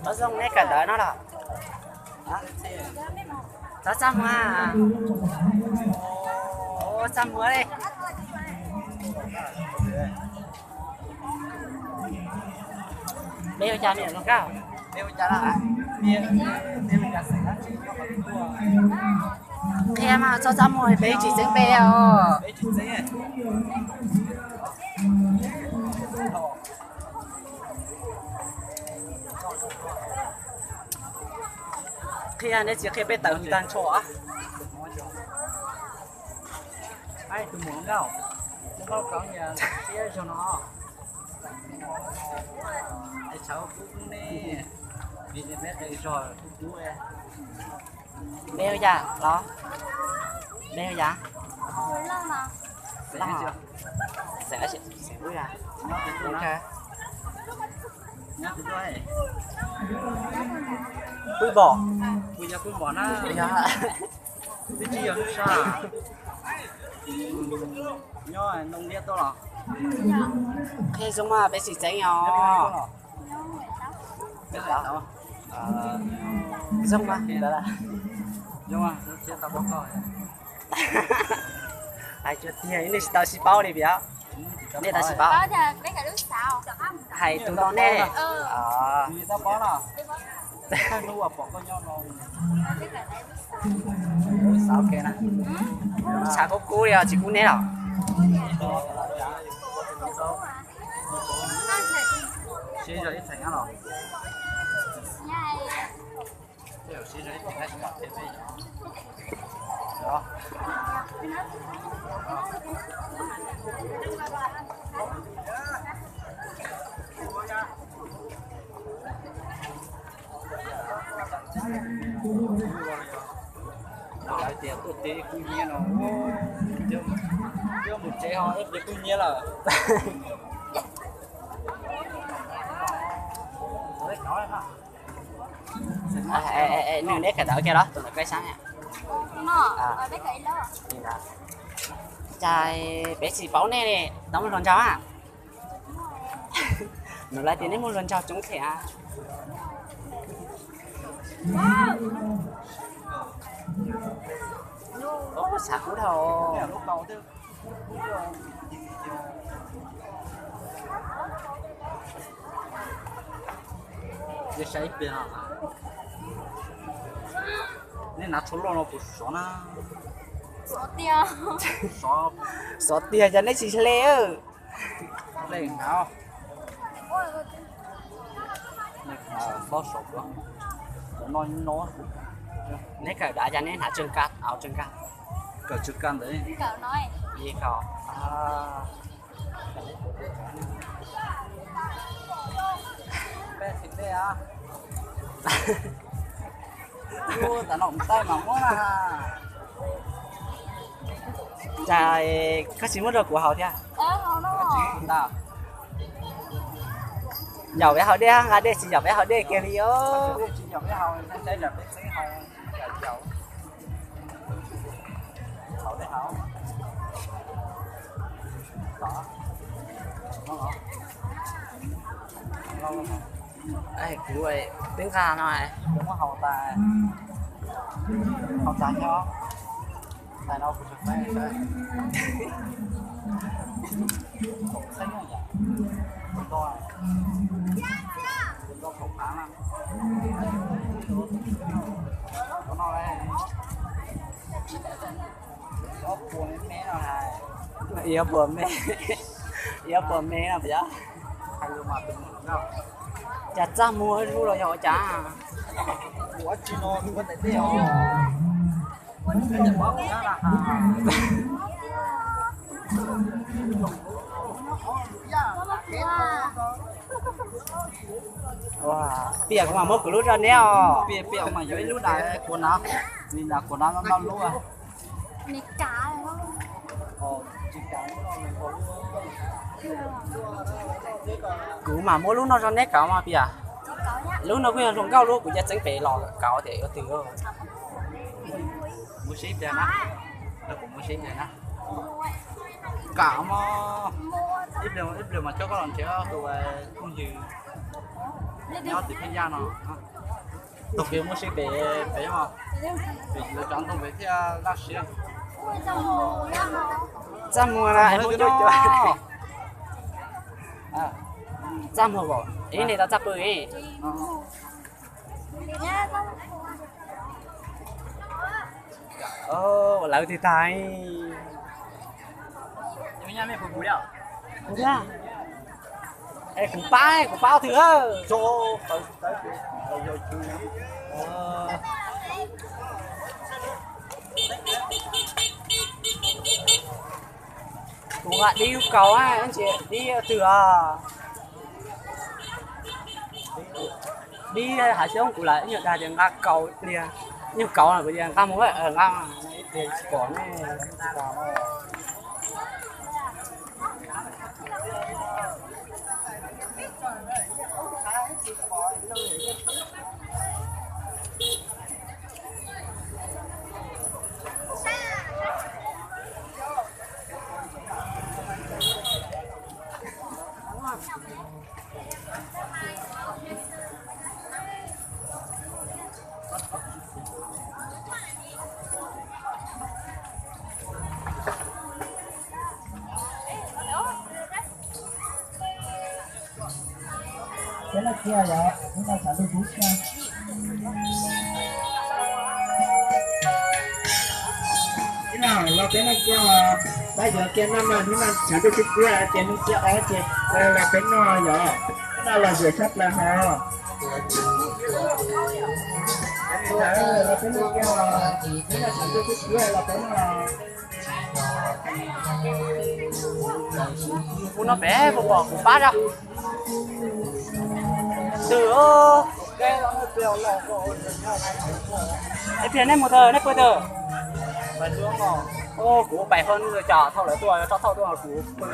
Txhob zoo neb kawm ntawv no los? Txhob txaj muag. Txaj muag li. Peb ua cas niam zoo nkauj? Qhia mas txhob txaj muag peb tsis txeeb peb os. Qhia nej tsis qhia peb tawm tag nrho. Tus muam nkauj, koj kov nias siab zog no. Sawv kub kub ne, vim peb qe zog kub kub. Peb ua cas los? Peb ua cas? Xeem, xeem wb a? Pw npom. Pw npom na. Twb tsis yog lub sab. Nyob ntoo liab tuaj los? Qhia zoo mas peb tsis txeeb os. Zoo mas. Hais tiag nej tsis tau sib paub li tiag. Nej tau sib paub. Hais tus no nej. Xav kub kub li os, tsis kub nej los? Lawv tias tuaj teb kub nyiab no, mus tsev ho ib pliag kub nyiab lawm. Nws neb kawm ntawv kiag los tus ntawm peb sab? Cas peb tsis paub nej li, tau muaj hluas nraug a? Nws lawv tias nej muaj hluas nraug coob thiab. Xav kub dhau. Nej hnav tsho loj no puas sov na? Sov tiag, cas nej tsis hle? Neb kawm dav cas neb hnav tsw ka, au tsw ka. Kawm tsw ka ntawd. Cas koj tsis muab rau kuv haus thiab? Yaum peb haus dej, nqa dej tsis yaum peb haus dej kiag li os. Kuv twb nqa no, haus tas nyob. Ib puas me, ib puas me no tiag. Cas txaj muag hlub los yog ua cas? Piam, kuv mam muab kuv lub rau neb os. Piam, piam mas yuav ib lub daim kuv na, li daim kuv na no lub. Kuv mam muab lub no rau neb kauv mas piam. Lub no kuj yog hluas nkauj lub, kuv cia txeeb pem los kauv tias yuav twg. Kuv muab sib peg na, kuv muab sib peg na. Kauv mog. Ib pliag mas coj koj los nrhiav tus phooj ywg nyob tim Pheej Yaj no. Tag kis muaj sib pem pem os, pem lawv cov ntoo pem thiaj laj siab. Txaj muag na, txaj muag kom ib niag tau txaj pw. Lawv twg tag? Kuv pab, kuv pab twg? Kuv nqa dib lub kaus, dib twg os? Dib hav xyoob kuv lam ib nyuag dag tias nqa kaus pliag, nyuag kaus kuv tias nqa mus nqa ib pliag tsis pom ne. Peb noj kiag yom, peb noj tshav ntuj kub kiag. Ib no los peb noj kiag os, pab yuav kiag noj no, hnub no tshav ntuj kub kub ces hnub thib ob ces los peb noj yom, hnub no los zuav tshaj plaws hos. Los peb noj kiag os, hnub no tshav ntuj kub kub los peb noj. Mus no pem puas pom kuv pab zog? Twg? Ib pliag nej mus tawm, nej pw tawm. Kuv pais hauj lwm, cov thauj lawv tuaj, tso thauj tuaj, kuv pw.